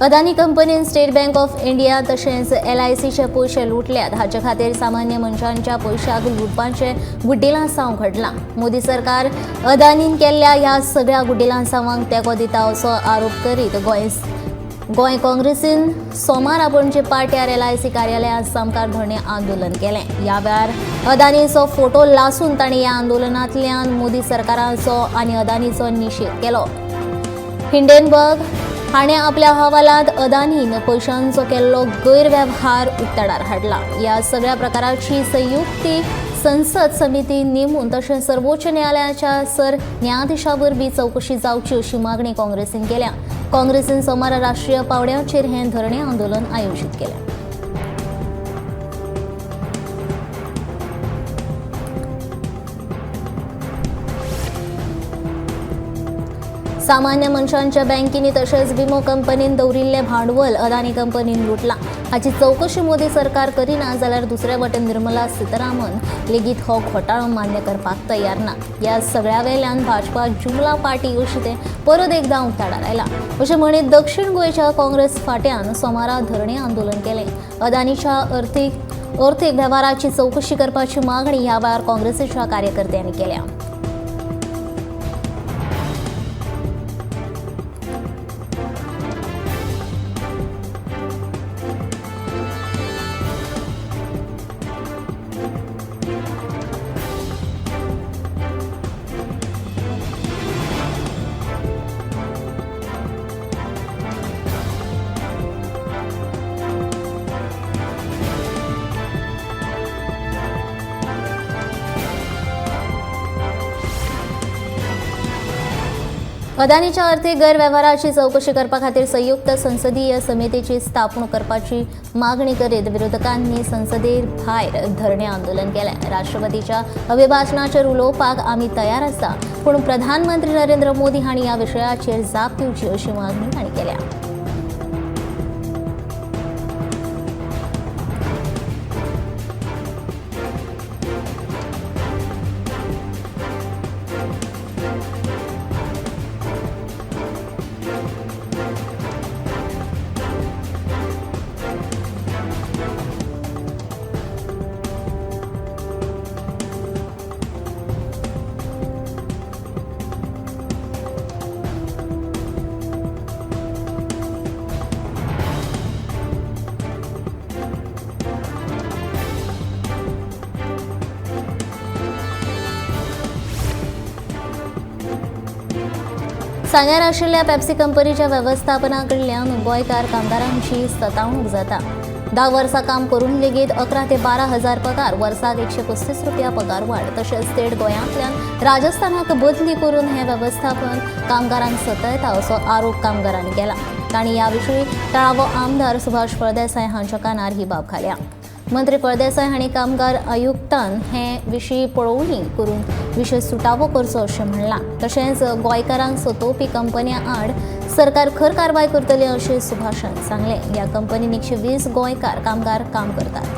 अदानी कंपनीन state bank of India तशेंच एलआयसीचे पयशे लुटल्यात. हाचे खातीर सामान्य मनशांच्या पयशाक लुटपाचें गुड्डिलांसांव घडलां. मोदी सरकार अदानीन केल्ल्या ह्या सगळ्या गुड्डिलांसांवांक तेंको दिता असो आरोप करीत गोंय काँग्रेसीन सोमारा पणजे पाट्यार एलआयसी कार्यालया सामकार धरणे आंदोलन केलें. ह्या वेळार अदानीचो फोटो लासून तांणी ह्या आंदोलनांतल्यान मोदी सरकाराचो आनी अदानीचो निशेध केलो. हिंडनबर्ग हाणें आपल्या अहवालांत अदानीन पयशांचो केल्लो गैरवेव्हार उक्ताडार हाडला. ह्या सगळ्या प्रकाराची संयुक्त संसद समिती नेमून तशेंच सर्वोच्च न्यायालयाच्या सर न्यायाधिशा वरवीं चवकशी जावची अशी मागणी काँग्रेसीन केल्या. काँग्रेसीन सोमारा राष्ट्रीय पावंड्याचेर हें धरणे आंदोलन आयोजीत केलें. सामान्य मनशांच्या बँकेनी तशेंच विमो कंपनीन दवरिल्लें भांडवल अदानी कंपनीन लुटलां. हाची चवकशी मोदी सरकार करिना जाल्यार दुसरे वटेन निर्मला सीतारामन लेगीत हो घोटाळो मान्य करपाक तयार ना. ह्या सगळ्या वेल्यान भाजपा जुमला पार्टी अशें तें परत एकदां उक्ताडार आयलां. अशें म्हणीत दक्षिण गोंयच्या काँग्रेस फाट्यान सोमारा धरणे आंदोलन केलें. अदानीच्या अर्थीक वेव्हाराची चवकशी करपाची मागणी ह्या वेळार काँग्रेसीच्या कार्यकर्त्यांनी केल्या. अदानीच्या अर्थीक गैरवेव्हाराची चवकशी करपा खातीर संयुक्त संसदीय समितीची स्थापणूक करपाची मागणी करीत विरोधकांनी संसदे भायर धरणे आंदोलन केलें. राष्ट्रपतीच्या अभिभाशणाचेर उलोवपाक आमी तयार आसा, पूण प्रधानमंत्री नरेंद्र मोदी हांणी ह्या विशयाचेर जाप दिवची अशी मागणी तांणी केल्या. सांग्यार आशिल्ल्या पेप्सी कंपनीच्या वेवस्थापना कडल्यान गोंयकार कामगारांची सतावणूक जाता. 10 वर्सां काम करून लेगीत 11 ते 12 हजार पगार, वर्साक 135 रुपया पगार वाड, तशेंच थेट गोंयांतल्यान राजस्थानाक बदली करून हें वेवस्थापन कामगारांक सतयता असो आरोप कामगारांनी केला. तांणी ह्या विशीं थळावो आमदार सुभाष फळदेसाय हांच्या कानार ही बाब घाल्या. मंत्री फळदेसाय हांणी कामगार आयुक्तान हे विशीं पळोवणी करून विशय सुटावो करचो अशें म्हणलां. तशेंच गोंयकारांक सतोवपी कंपन्यां आड सरकार खर कारवाय करतले अशें सुभाषान सांगलें. ह्या कंपनीन 120 गोंयकार कामगार काम करतात.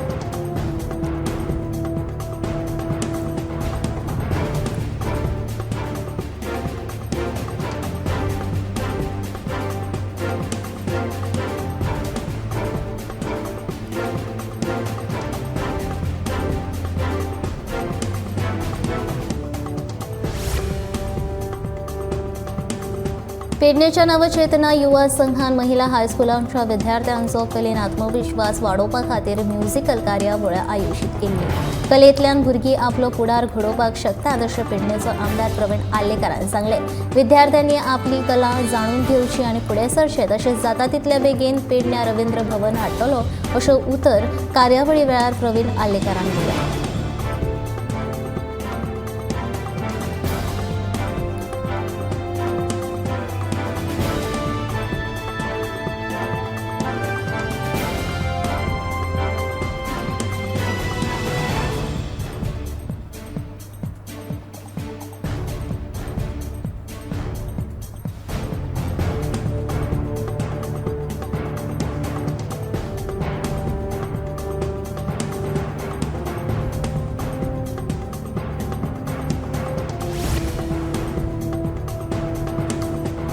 पेडणेच्या नवचेतना युवा संघान महिला हायस्कुलांच्या विद्यार्थ्यांचो कलेन आत्मविश्वास वाडोवपा खातीर म्युझिकल कार्यावळ आयोजीत केल्ली. कलेंतल्यान भुरगीं आपलो फुडार घडोवपाक शकतात अशें पेडणेचो आमदार प्रवीण आर्लेकारान सांगलें. विद्यार्थ्यांनी आपली कला जाणून घेवची आनी फुडें सरचें, तशेंच जाता तितल्या बेगीन पेडण्या रवींद्र भवन हाडटलो अशें उतर कार्यावळी वेळार प्रवीण आर्लेकारान दिलें.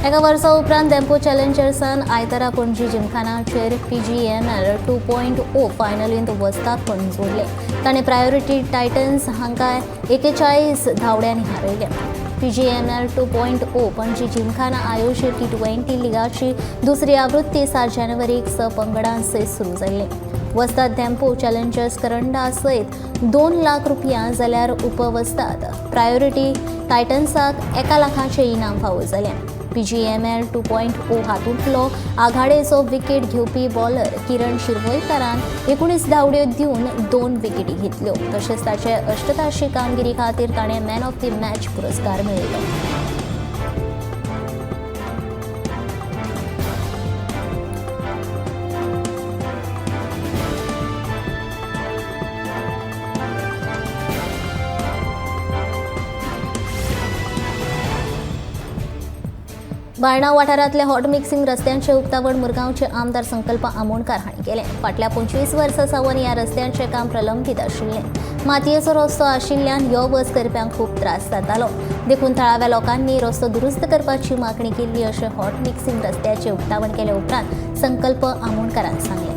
एका वर्सा उपरांत धेंपो चॅलेंजर्सान आयतारा पणजी जिमखानाचेर PGML 2.0 फायनलींत वस्तादपण जोडलें. ताणें प्रायोरिटी टायटन्स हांकां 41 धांवड्यांनी हारयलें. PGML 2.0 Panaji Gymkhana आयोजीत T20 लिगाची दुसरी आवृत्ती 7 जानेवारीक 6 पंगडां सयत सुरू जाल्ली. वस्ताद धेंपो चॅलेंजर्स करंडा सयत 2 लाख रुपया जाल्यार उपवस्ताद प्रायोरिटी टायटन्साक 1 लाखाचें इनाम फावो जालें. PGML 2.0 हातूंतलो आघाडेचो विकेट घेवपी बॉलर किरण शिरवयकारान 19 धांवड्यो दिवन 2 विकेटी घेतल्यो. तशेंच ताचे अष्टताशी कामगिरी खातीर ताणें मॅन ऑफ the match पुरस्कार मेळयलो. बायणा वाठारांतल्या हॉट मिक्सिंग रस्त्यांचे उक्तावण मुरगांवचे आमदार संकल्प आमोणकार हांणी केलें. फाटल्या 25 वर्सां सावन ह्या रस्त्यांचें काम प्रलंबीत आशिल्लें. मातयेचो रस्तो आशिल्ल्यान यो वच करप्यांक खूब त्रास जातालो. देखून थळाव्या लोकांनी रस्तो दुरुस्त करपाची मागणी केल्ली अशें हॉट मिक्सिंग रस्त्याचें उक्तावण केले उपरांत संकल्प आमोणकारान सांगलें.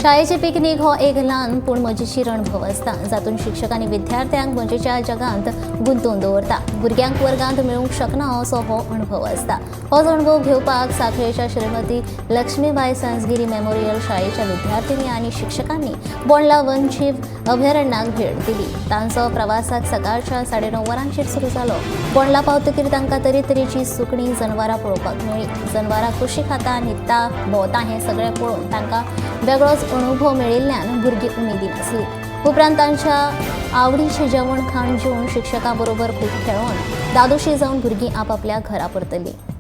शाळेचे पिकनीक हो एक ल्हान पूण मजेशीर अणभव आसता, जातून शिक्षक आनी विद्यार्थ्यांक मजेच्या जगांत गुंतोवन दवरता. भुरग्यांक वर्गांत मेळूंक शकना असो हो अणभव आसता. होच अणभव घेवपाक साखळेच्या श्रीमती लक्ष्मीबाई संजगिरी मेमोरियल शाळेच्या विद्यार्थिनी आनी शिक्षकांनी बोंडला वनजीव अभयारण्याक भेट दिली. तांचो प्रवासाक सकाळच्या 9:30 वरांचेर सुरू जालो. बोंडला पावतकीर तांकां तरेतरेची सुकणीं जनवरां पळोवपाक मेळ्ळी. जनवरां कशी खाता, न्हिदता, भोंवता हें सगळें पळोवन तांकां वेगळोच अणभव मेळिल्ल्यान भुरगीं उमेदीन आसली. उपरांत तांच्या आवडीचें जेवण खाण जेवन शिक्षकां बरोबर खूब खेळोन दादोशी जावन भुरगीं आपापल्या घरा परतलीं.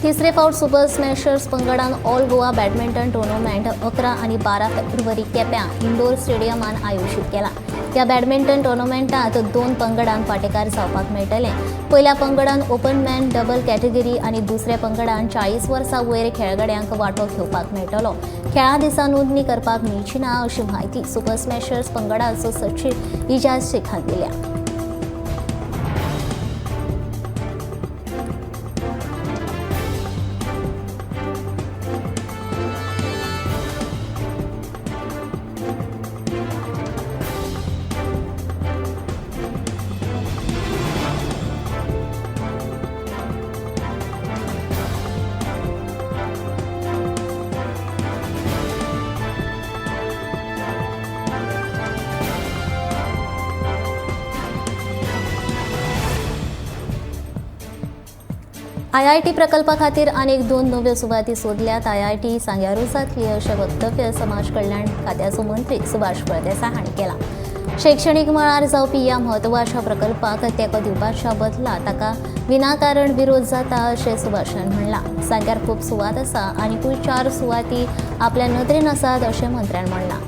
तिसरे फावट सुपर स्मॅशर्स पंगडान ऑल गोवा बॅडमिंटन टुर्नामेंट 11 आनी 12 फेब्रुवारी केप्यां इंडोर स्टेडियमान आयोजीत केला. ह्या बॅडमिंटन टुर्नामेंटात 2 पंगडांक वांटेकार जावपाक मेळटलें. पयल्या पंगडान ओपन मॅन डबल कॅटेगरी आनी दुसऱ्या पंगडान 40 वर्सां वयर खेळगड्यांक वांटो घेवपाक मेळटलो. खेळां दिसा नोंदणी करपाक मेळची ना अशी म्हायती सुपर स्मॅशर्स पंगडाचो सचीव इजाज शेखान दिल्या. आयआयटी प्रकल्पा खातीर आनीक 2 नव्यो सुवाती सोदल्यात. आयआयटी सांग्यारूच जातली अशें वक्तव्य समाज कल्याण खात्याचो मंत्री सुभाष फळदेसाय हांणी केलां. शैक्षणीक मळार जावपी ह्या म्हत्वाच्या प्रकल्पाक तेंको दिवपाच्या बदला ताका विनाकारण विरोध जाता अशें सुभाषान म्हणलां. सांग्यार खूब सुवात आसा आनीकूय 4 सुवाती आपल्या नदरेन आसात अशें मंत्र्यान म्हणलां.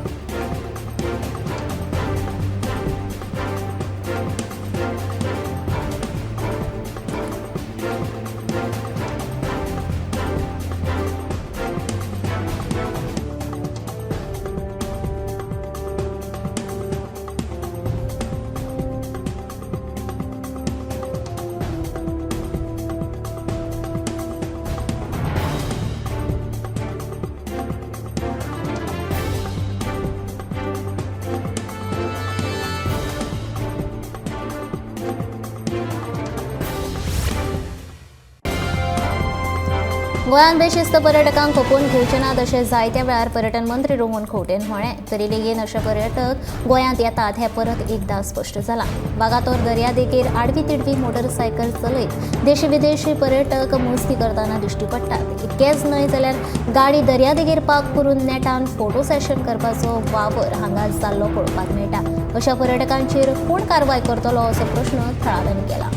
गोंयांत बेशिस्त पर्यटकांक खपोवन घेवचे नात अशें जायत्या वेळार पर्यटन मंत्री रोहन खंवटेन म्हळें, तरी लेगीत अशे पर्यटक गोंयांत येतात हें परत एकदां स्पश्ट जालां। वागातोर दर्यादेगेर आडवी तिडवी मोटरसायकल चलयत देशी विदेशी पर्यटक मस्ती करतना दिश्टी पडटात। इतकेंच न्हय जाल्यार गाडी दर्यादेगेर पार्क करून नेटान फोटो सेशन करपाचो वावर हांगा जाल्लो पळोवपाक मेळटा। अशा पर्यटकांचेर कोण कारवाय करतलो असो प्रश्न थळाव्यांनी केला।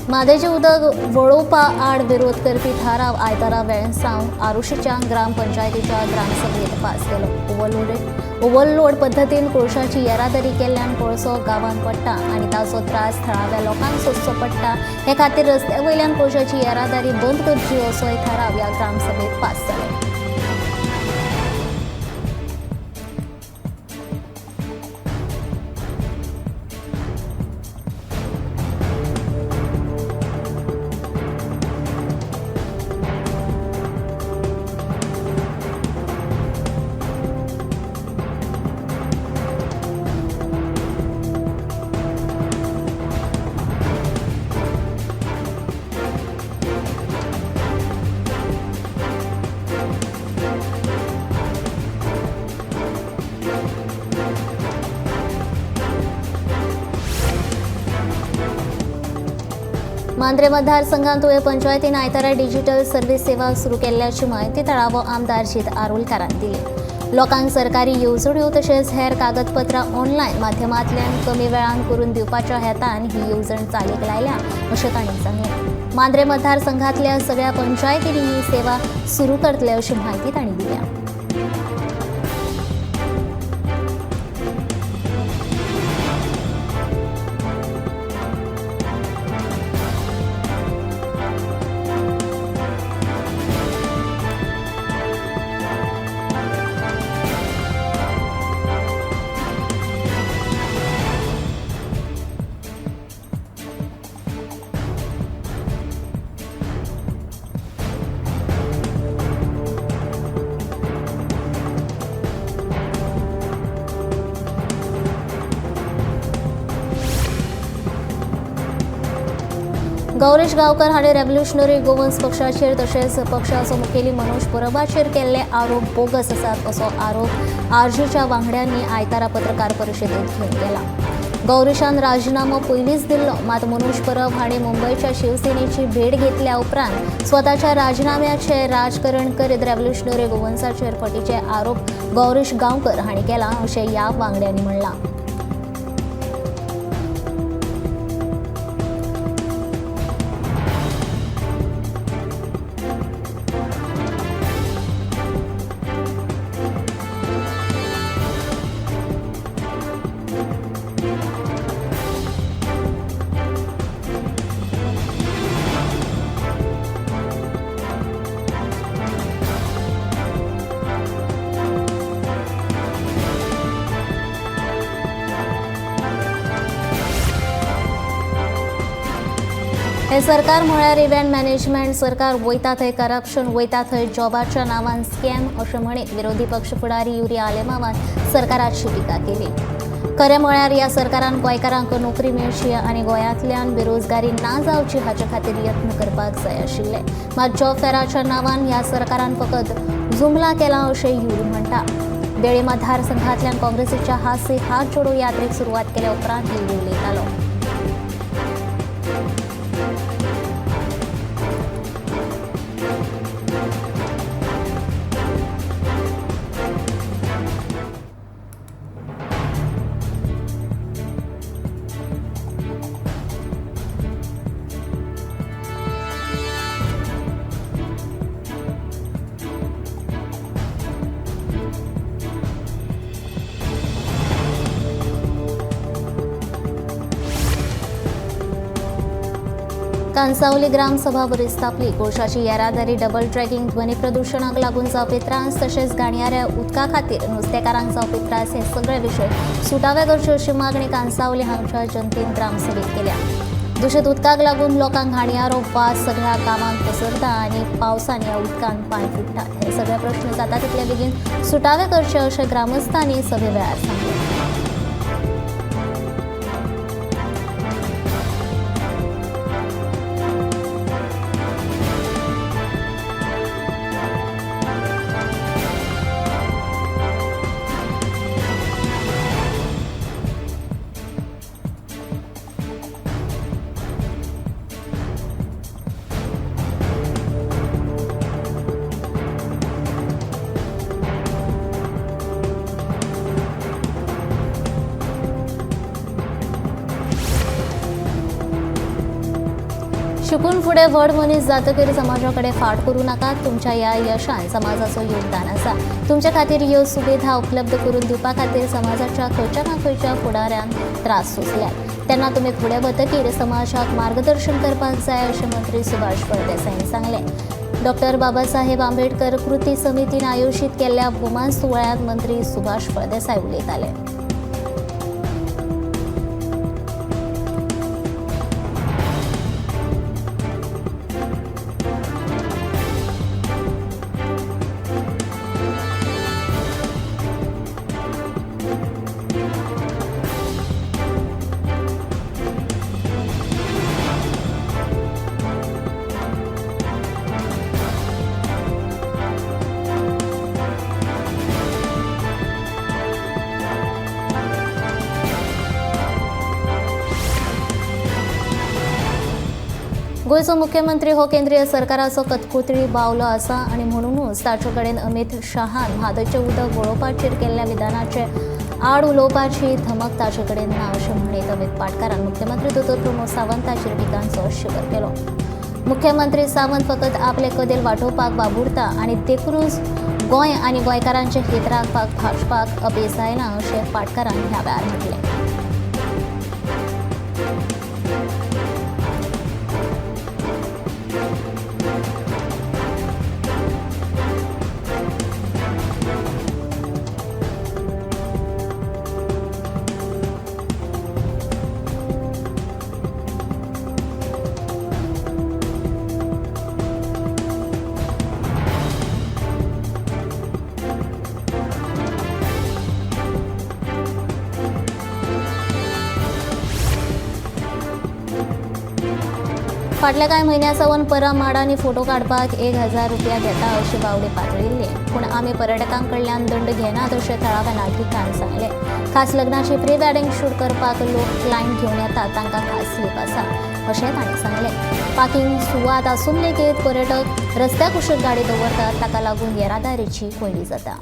म्हादयचें उदक वळोवपा आड विरोध करपी थाराव आयतारा वेळसांव आरोशीच्या ग्रामपंचायतीच्या ग्रामसभेत पास केलो। ओव्हरलोड पद्दतीन कोळशाची येरादारी केल्ल्यान कोळसो गांवांत पडटा आनी ताचो त्रास थळाव्या लोकांक सोंसचो पडटा। हे खातीर रस्त्या वयल्यान कोळशाची येरादारी बंद करची असोय थाराव ह्या ग्रामसभेत पास जालो। मांद्रे मतदारसंघात तुये पंचायतीन आयतारा डिजिटल सर्व्हिस सेवा सुरू केल्ल्याची म्हायती थळावो आमदार जीत आरोलकारान दिली। लोकांक सरकारी येवजण्यो तशेंच हेर कागदपत्रां ऑनलायन माध्यमांतल्यान कमी वेळान करून दिवपाच्या हेतान ही येवजण चालीक लायल्या अशें तांणी सांगलें। मांद्रे मतदारसंघातल्या सगळ्या पंचायतींनी ही सेवा सुरू करतले अशी म्हायती तांणी दिल्या। गौरीश गांवकर हांणी रेव्होल्युशनरी गोवन्स पक्षाचेर तशेंच पक्षाचो मुखेली मनोज परबाचेर केल्ले आरोप बोगस आसात असो आरोप आरजीच्या वांगड्यांनी आयतारा पत्रकार परिशदेंत घेवन केला। गौरीशान राजीनामो पयलींच दिल्लो, मात मनोज परब हांणी मुंबयच्या शिवसेनेची भेट घेतल्या उपरांत स्वताच्या राजीनाम्याचें राजकारण करीत रेव्होल्युशनरी गोवन्साचेर फटीचे आरोप गौरीश गांवकर हांणी केला अशें ह्या वांगड्यांनी म्हणलां। हे सरकार म्हळ्यार इव्हेंट मॅनेजमेंट सरकार, वयता थंय करप्शन, वयता थंय जॉबाच्या नांवान स्कॅम अशें म्हणीत विरोधी पक्ष फुडारी युरी आलेमावान सरकाराची टिका केली। खरें म्हळ्यार ह्या सरकारान गोंयकारांक नोकरी मेळची आनी गोंयांतल्यान बेरोजगारी ना जावची हाचे खातीर यत्न करपाक जाय आशिल्ले, मात जॉब फेराच्या नांवान ह्या सरकारान फकत जुमला केला अशें युरी म्हणटा। वेळे मतदारसंघांतल्यान काँग्रेसीच्या हात से हात जोडो यात्रेक सुरवात केल्या उपरांत युरी उलयतालो। कांसावली ग्रामसभा बरीच तापली. कोळशाची येरादारी, डबल ट्रॅकिंग, ध्वनी प्रदूषणाक लागून जावपी त्रास तशेंच घाणयाऱ्या उदका खातीर नुस्तेकारांक जावपी त्रास हे सगळे विशय सुटावे करचे अशी मागणी कांसावली हांगच्या जनतेन ग्रामसभेत केल्या. दूषित उदकाक लागून लोकांक घाणयारो वास सगळ्या गांवांत पसरता आनी पावसान ह्या उदकान पांय फुट्टात. हे सगळे प्रश्न जाता तितले बेगीन सुटावे करचे अशें ग्रामस्थांनी सभे वेळार सांगलें. शिकून फुडें व्हड मनीस जातकीर समाजा कडेन फाट करूं नाकात. तुमच्या ह्या यशान समाजाचो योगदान आसा. तुमच्या खातीर ह्यो सुविधा उपलब्ध करून दिवपा खातीर समाजाच्या खंयच्या ना खंयच्या फुडाऱ्यान त्रास सोंसल्यात. तेन्ना तुमी फुडें वतकीर समाजाक मार्गदर्शन करपाक जाय अशें मंत्री सुभाष फळदेसाईन सांगलें. डॉक्टर बाबासाहेब आंबेडकर कृती समितीन आयोजीत केल्ल्या भोवमान सुवाळ्यांत मंत्री सुभाष फळदेसाय उलयताले. गोंयचो मुख्यमंत्री हो केंद्रीय सरकाराचो कठपुतळी बावलो आसा आनी म्हणुनूच ताचे कडेन अमित शहान म्हादयचें उदक वळोवपाचेर केल्ल्या विधानाचे आड उलोवपाची धमक ताचे कडेन ना अशें म्हणीत अमित पाटकारान मुख्यमंत्री दोतोर प्रमोद सावंताचेर टिकांचो शिवर केलो. मुख्यमंत्री सावंत फकत आपले कदेल वाटोवपाक वावुरता आनी देखूनच गोंय आनी गोंयकारांचें हित राखपाक भाजपाक अपेस आयलां अशें पाटकारान ह्या वेळार म्हटलें. फाटल्या कांय म्हयन्या सावन परा माडांनी फोटो काडपाक 1000 रुपया घेता अशी बावडी पातळिल्ली, पूण आमी पर्यटकां कडल्यान दंड घेनात अशें थळाव्या नागरिकांनी सांगलें. खास लग्नाची प्री वेडिंग शूट करपाक लोक क्लायंट घेवन येतात, तांकां खास स्लीप आसा अशें तांणी सांगलें. पार्किंग सुवात आसून लेगीत पर्यटक रस्त्या कुशीक गाडी दवरतात, ताका लागून येरादारीची कोंयडी जाता.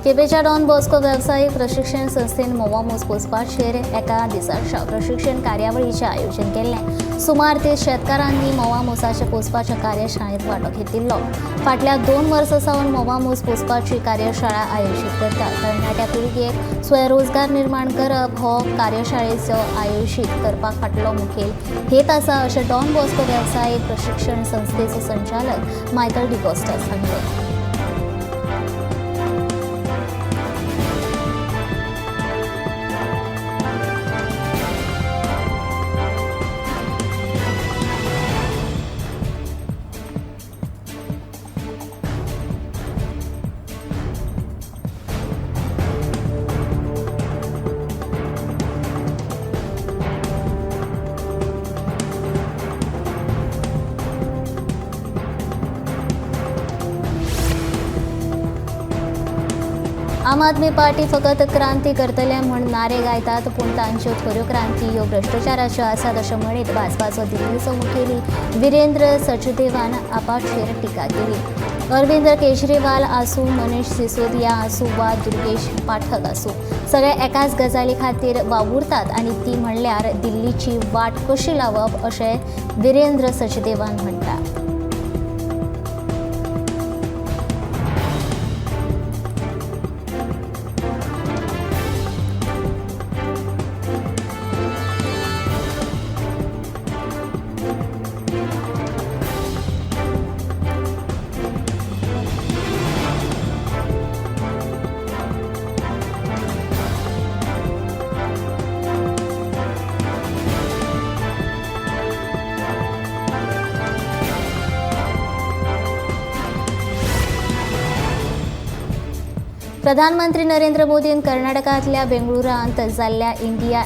केपेंच्या डॉन बॉस्को वेवसायीक प्रशिक्षण संस्थेन म्होंवा मूस पोसपाचेर एका दिसाच्या प्रशिक्षण कार्यावळीचें आयोजन केल्लें. सुमार 30 शेतकारांनी म्होंवा मुसाचे पोसपाच्या कार्यशाळेंत वांटो घेतिल्लो. फाटल्या 2 वर्सां सावन म्होंवा मूस पोसपाची कार्यशाळा आयोजीत करतात. तरणाट्या पिळगेक स्वयंरोजगार निर्माण करप हो कार्यशाळेचो आयोजीत करपा फाटलो मुखेल हेत आसा अशें डॉन बॉस्को वेवसायीक प्रशिक्षण संस्थेचो संचालक मायकल डिकॉस्टा सांगलें. आम आदमी पार्टी फकत क्रांती करतले म्हूण नारे गायतात, पूण तांच्यो खऱ्यो क्रांती ह्यो भ्रश्टाचाराच्यो आसात अशें म्हणीत भाजपाचो दिल्लीचो मुखेली वीरेंद्र सचदेवान आपाचेर टिका केली. अरविंद केजरीवाल आसूं, मनीष सिसोदिया आसूं वा दुर्गेश पाठक आसूं, सगळे एकाच गजाली खातीर वावुरतात आनी ती म्हणल्यार दिल्लीची वाट कशी लावप अशें वीरेंद्र सचदेवान म्हणटा. प्रधानमंत्री नरेंद्र मोदीन कर्नाटकांतल्या बेंगळुरांत जाल्ल्या इंडिया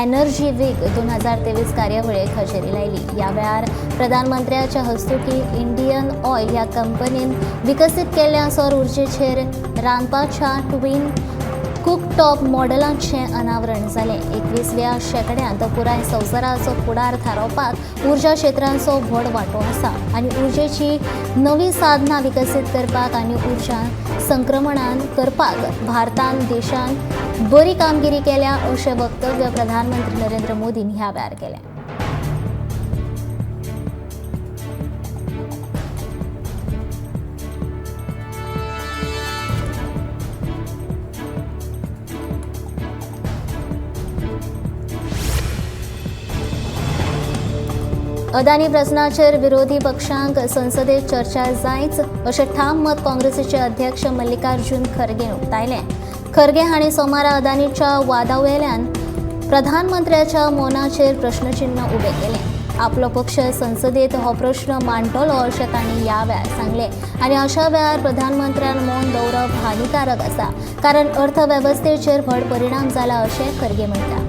एनर्जी वीक 2023 कार्यावळीक हजेरी लायली. ह्या वेळार प्रधानमंत्र्याच्या हस्तुकीं इंडियन ऑयल ह्या कंपनीन विकसीत केल्ल्या सौर उर्जेचेर रांदपाच्या ट्विन कुकटॉप मॉडेलाचें अनावरण जालें. 21व्या शेंकड्यांत पुराय संवसाराचो फुडार थारावपाक उर्जा क्षेत्रांचो व्हड वांटो आसा आनी उर्जेची नवी साधनां विकसीत करपाक आनी उर्जा संक्रमणान करपाक भारतान देशान बरी कामगिरी केल्या अशें वक्तव्य प्रधानमंत्री नरेंद्र मोदीन ह्या वेळार केलें. अदानी प्रस्नाचेर विरोधी पक्षांक संसदेत चर्चा जायच अशें ठाम मत काँग्रेसीचे अध्यक्ष मल्लिकार्जुन खरगे उक्तायलें. खरगे हांणी सोमारा अदानीच्या वादावेल्यान प्रधानमंत्र्याच्या मौनाचेर प्रश्नचिन्ह उबें केलें. आपलो पक्ष संसदेत हो प्रश्न मांडटलो अशें तांणी ह्या वेळार सांगलें आनी अशा वेळार प्रधानमंत्र्यान मौन दवरप हानिकारक आसा, कारण अर्थवेवस्थेचेर व्हड परिणाम जाला अशें खरगे म्हणटा.